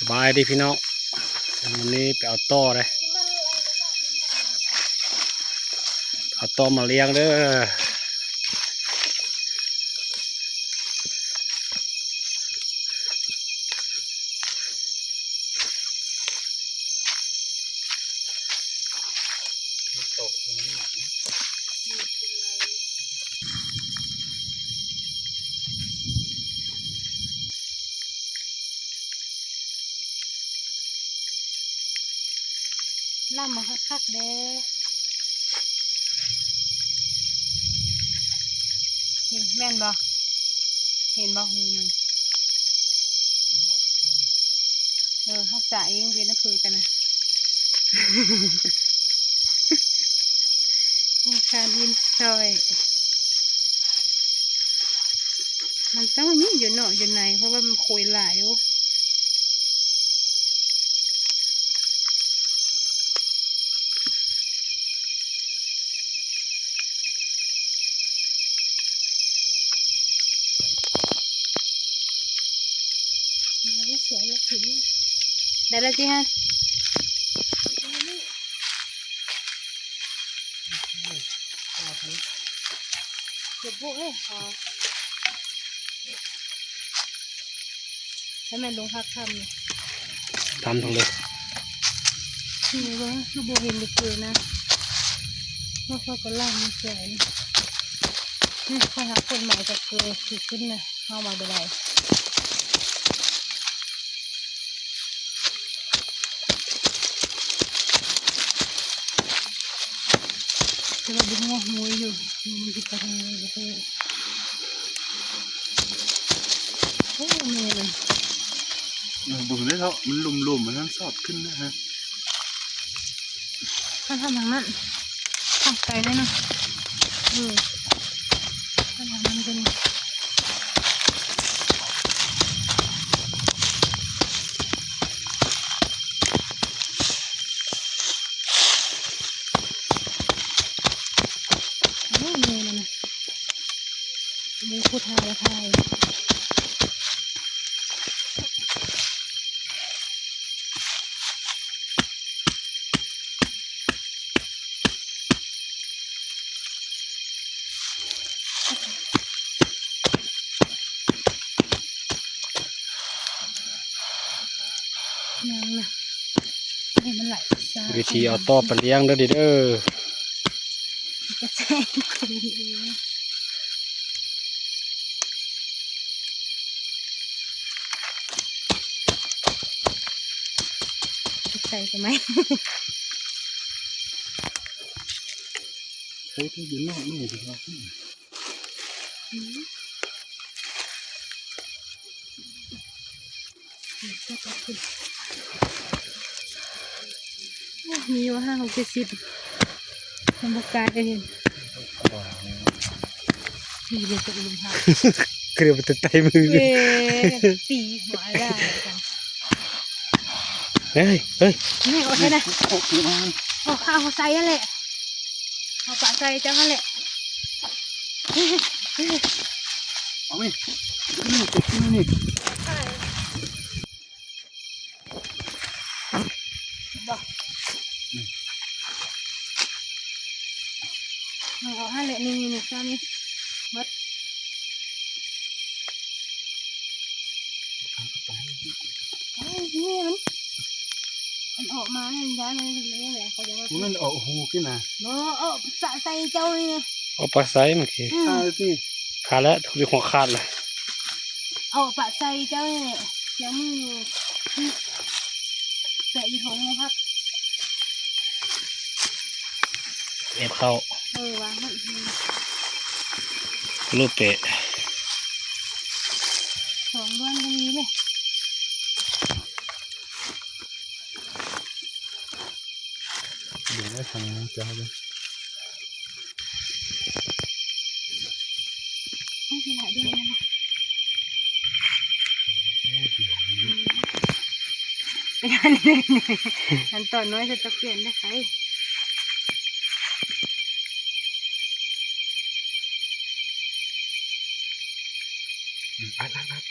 ບາຍດີພີ່ນ້ອງ ມື້ນີ້ໄປເອົາຕໍ່ເດ້ ເອົາຕໍ່ມາລ້ຽງເດີ. ລຳມາຄັກໆເດ້ ນີ້ແມ່ນບໍ່? ເຫັນບໍ່? ຫູມັນ ເອີ ຮັກສາເອງເປັນນະເຄີຍກັນນະ ຕ້ອງການດິນຊ່ອຍ ມັນຕ້ອງມີຢູ່ເນາະ ຢູ່ໃນ ເພາະວ່າມັນໂຄຍຫຼາຍ. ໂອ້ ໄດ້ແລ້ວຕິຮະ ເກັບໂບເອີຍ ໃຫ້ແມ່ນລົງຮັກຄ່ຳນີ້ ຕາມທາງເລີຍ ນີ້ເບິ່ງຄືບໍ່ເຫັນເລີຍນະ ແລ້ວເຂົາກໍລ້າງໃສ່ ນີ້ຂ້ອຍຫາຄົນໃໝ່ຈາກເກີດຂຶ້ນນະ ເຮົາມາບໍ່ໄດ້. ແຕ່ວ່າບໍ່ຮູ້ວ່າຫູຢູ່ ມັນຊິໄປທາງໃດ. ໂອ້ ແມ່ນ ເອີ ເບິ່ງເດ້ເນາະ ມັນລຸ່ມໆ ມັນຊອດຂຶ້ນນະຮະ. ເຮົາທຳທາງນັ້ນ ທາງໄກແນ່ນອນ ເອີ ທຳທາງນັ້ນກໍມີ. ໂອ້ຍ ແມ່ນນະ ມີຜູ້ຖ່າຍ ຖ່າຍ. ຍັງນະ ໃຫ້ມັນໄຫຼຊະ ວິທີເອົາຕໍ່ໄປລ້ຽງເດີ ເດີ ກະແຊງ ໃສ່ກໍໄໝ ໃສ່ທີ່ຢູ່ນອກນີ້ດີກວ່າ ອືມ ໂອ້ ມີຢູ່ຫ້າຫົກເຈັດສິບ ມັນບໍ່ກາຍເຫັນ ນີ້ເລີຍຕົກລົງຫາ ເກືອບໄປແຕ່ໃຕ້ມື ເອີ ຕີຫົວໄດ້ ເຮີ້ຍ ເຮີ້ຍ ນີ້ອອກໃສ່ນະ ອອກ ອອກ ອອກ ເອົາໃສ່ຫັ້ນແຫຼະ ເອົາປະໃສ່ເຈົ້າຫັ້ນແຫຼະ ເອົານີ້ ນີ້ ນີ້ ນີ້ ບໍ່ ເອົາຫັ້ນແຫຼະ ນີ້ ນີ້ ນີ້ ເຈົ້ານີ້ ໝົດ ເອົານີ້ມັນ ມັນອອກມາໃຫ້ມັນຍ້າຍມານີ້ແຫຼະ ເຂົາຈະວ່າ ມັນອອກຫູກິນນະ ບໍ່ ເອົາປະໃສ່ເຈົ້ານີ້ ເອົາປະໃສ່ເມື່ອກີ້ ອືມ ຂາດແລ້ວ ຖືກຫົວຂາດລະ ເອົາປະໃສ່ເຈົ້ານີ້ແຫຼະ ເຈົ້າມືຢູ່ ແປະຢູ່ຖົງໝູ່ພັກ ເອບເຂົ້າ ເອີ ວາງຫັ້ນ ລູກເປະ ສອງເດືອນກໍມີເດ້. ເບິ່ງໄວ້ທາງເຈົ້າເດີ ໄປທາງນີ້ ອັນຕອນນ້ອຍເພິ່ນຕະປຽນໄດ້ໄປ ອືມ ອັດ ອັດ ອັດ.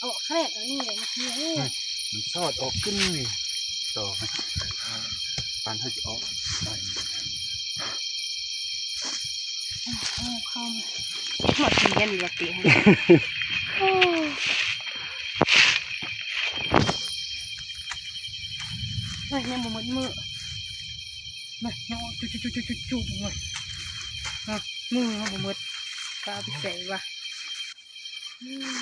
ອອກແຄກອັນນີ້ແຫຼະ ເມື່ອກີ້ນີ້ ມັນຊອດອອກຂຶ້ນນີ້ ຕໍ່ ປານເຮົາຊິອອກໄດ້ ເອົາເຂົ້າມາ ຮອດກິນແກ່ນຢູ່ວ່າຕິ ໂອ້ຍ ຍັງບໍ່ໝົດມື້ ມາ ຍັງອອກຈຸໆໆໆ ມາ ມື້ຍັງບໍ່ໝົດ ກະເອົາໄປໃສ່ວ່າ ອືມ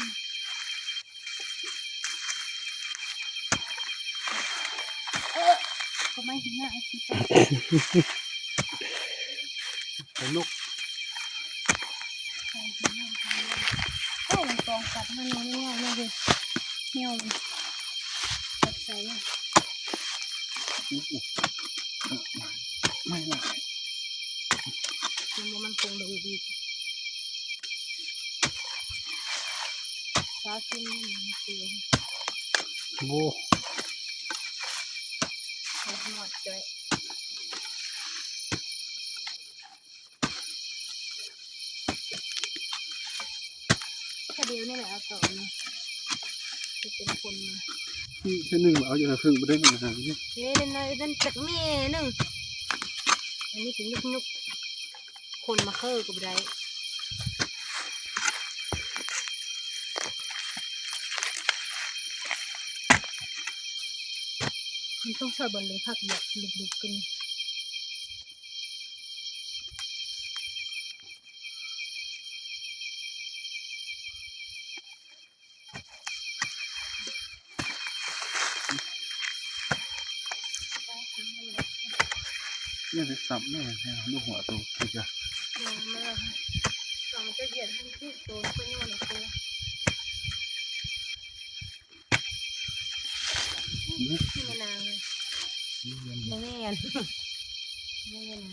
ເອີ ກໍໄມ້ເຫັນໜ້າ ສະໜຸກ ໂອ້ ມັນຕອງກັດມັນນ້ອຍໆ ເດ້ ຮຽວມັນກັດໃສ່ ໂອ້ ໄມ້ຫຼາຍ ຍັງບໍ່ໝັ້ນຄົງດອກອີກ ຊາວຊິບ ໂອ້ ໂອ້ຍ ໝົດເຈົ້າ ແຄ່ດຽວນີ້ແຫຼະ ເອົາຕໍ່ນີ້ ຈະເປັນຄົນມາ ນີ້ເທື່ອໜຶ່ງເອົາຢູ່ນະ ເພິ່ງບໍ່ໄດ້ມາຫາ ເດ້ ນັ້ນ ນັ້ນຈັກແມ່ໜຶ່ງ ອັນນີ້ເປັນຍຸກໆ ຄົນມາເຄີກໍບໍ່ໄດ້ ມັນຕ້ອງໃສ່ບ່ອນເລີຍ ຜັກຢາກດຸກໆ ຂຶ້ນ ນີ້ຊິສັບແມ່ນແທ້ ລູກຫົວໂຕຄືຈະ ມາ ມາ ສອງຈະຢຽດໃຫ້ມັນຖືກໂຕ ເພື່ອຍ້ອນໂຕ ນີ້ແມ່ນາງ ນີ້ແມ່ນ ບໍ່ແມ່ນ ນີ້ແມ່ນາງ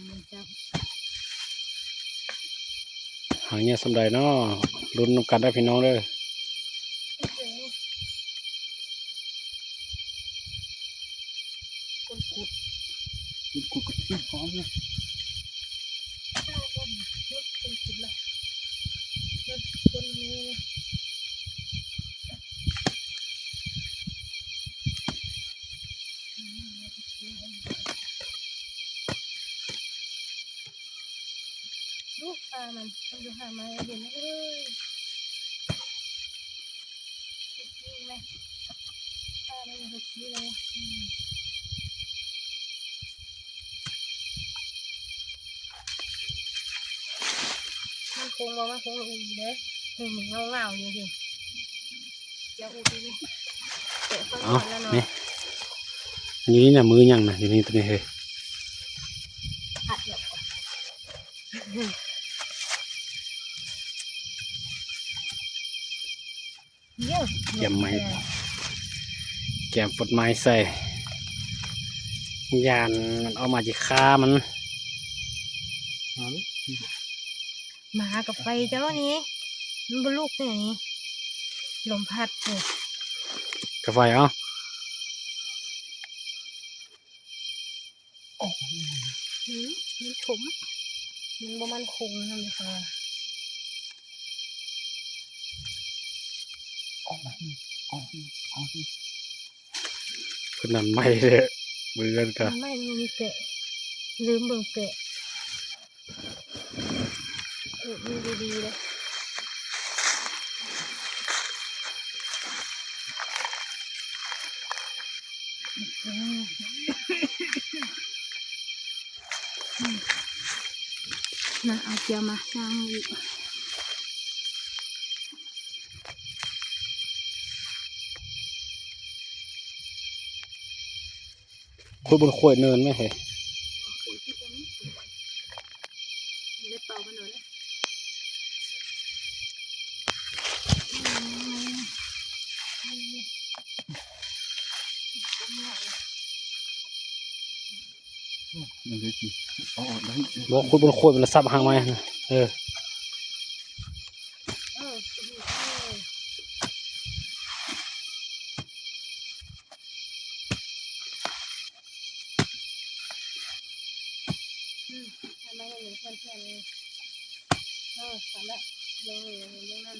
ຫາງເຫຍື່ອສ່ຳໃດເນາະ ລຸ້ນນຳກັນເດີພີ່ນ້ອງເດີ. ຄົນຂຸດ ຄົນຂຸດກໍຊິຫອມເລີຍ ຄົນຂຸດລະ ຄົນນີ້ ລູກປາມັນ ມັນຢູ່ຫາມາເຫັນເລີຍ ເຫັນນີ້ແຫຼະ ປາມັນເຫັນນີ້ເລີຍ ອືມ ມັນຄົງບໍ່ ມັນຄົງອີເດ້ ນີ້ ນີ້ເຫງົາໆຢູ່ນີ້ ຈະອຸດຢູ່ນີ້ ແຕະເບິ່ງ ເອົ້າ ກ່ອນລະເນາະ ນີ້ ຢູ່ນີ້ນະ ມືຫຍັງນະ ຢູ່ນີ້ ໂຕນີ້ເຮີ້ຍ ກຽມໄມ້ ກຽມຟົດໄມ້ໃສ່ ຢ້ານມັນອອກມາຊິຂ້າມັນ ໝາກັບໄຟເຈົ້ານີ້ ມັນບໍ່ລຸກແນ່ນີ້ ລົມພັດນີ້ ກັບໄຟເອົາ. ອືມ ມັນຖົມ ມັນບໍ່ໝັ້ນຄົງນຳເລີຍຄ່ະ ອອກມາ ອອກມາ ອອກມາ ຄືນັ້ນໄມ້ເດ້ ເບິ່ງກັນກະ ໄມ້ມັນມີແປະ ລືມເບິ່ງແປະ. ເອີ ມີດີໆເດ້ ມາເອົາເຈ້ຽວມາ ຍ່າງອີກ. ຂຸດບົນໂຄຍເນີນແມ່ເຮີ້ຍ ບໍ່ ຂຸດບົນໂຄຍມັນລະສັບຫາງໄມ້ຫັ້ນນະ ເອີ. ອືມ ທຳໄມເຫັນເພື່ອນໆ ເອີ ຫັ້ນແຫຼະ ເບິ່ງນີ້ ເບິ່ງນັ້ນ.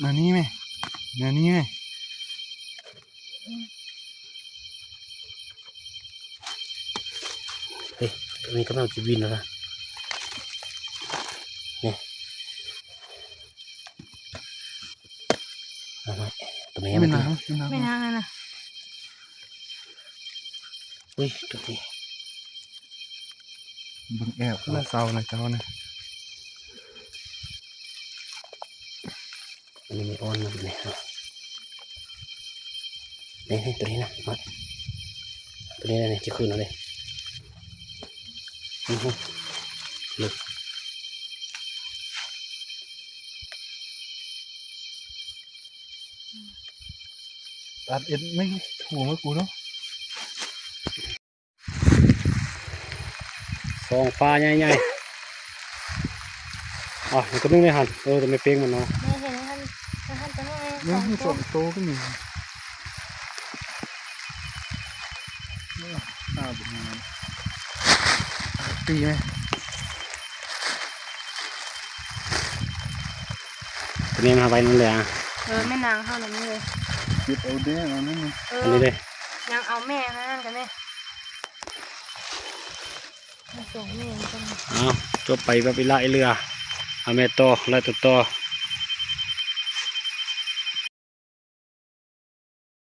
ໜ້ານີ້ແມະ ໜ້ານີ້ແມະ. ເຮີ້ຍ ໂຕນີ້ກຳລັງຈະບິນແລ້ວນະ ນີ້ ເອົາໄວ້ ໂຕແມ່ມັນຕິ ແມ່ນາງ ແມ່ນາງນັ້ນນະ. ອຸ້ຍ ໂຕນີ້ ເບິ່ງແອບ ໂອ້ ເສົານະເຈົ້ານະ. ອັນນີ້ແມ່ອ່ອນມັນນີ້ ນີ້ ນີ້ ໂຕນີ້ນະ ມາ ໂຕນີ້ນະ ນີ້ ຈະຂຶ້ນເອົາເດ້ ອື້ຫື ເລິກ ຕັດເອັດ ໄມ່ ຖູໃຫ້ກູເນາະ. ສອງປາໃຫຍ່ໆ ອ່ະ ມັນກະໜຶ່ງໃນຫັ້ນ ເອີ ແຕ່ແມ່ເປ້ງມັນເນາະ ແມ່ເຫັນຫັ້ນ ຫັ້ນໂຕໜຶ່ງ ແມ່ນ ສອງໂຕ ສອງໂຕກໍມີ ເອີ ຕາບໍ່ງາມ ຕີແມ່ ໂຕນີ້ມັນເອົາໄວ້ນັ້ນແຫຼະ ເອີ ແມ່ນາງເຮົານະ ເອີ ເກັບເອົາເດ້ ເອົານັ້ນ ເອີ ອັນນີ້ເດ້ ຍັງເອົາແມ່ເຮົານັ້ນກັນເດ້. ເອົາ ຈົບໄປແບບອີ່ຫຼ້າອີ່ເຫຼືອ ເອົາແມ່ຕໍ່ ໄລ່ຕໍ່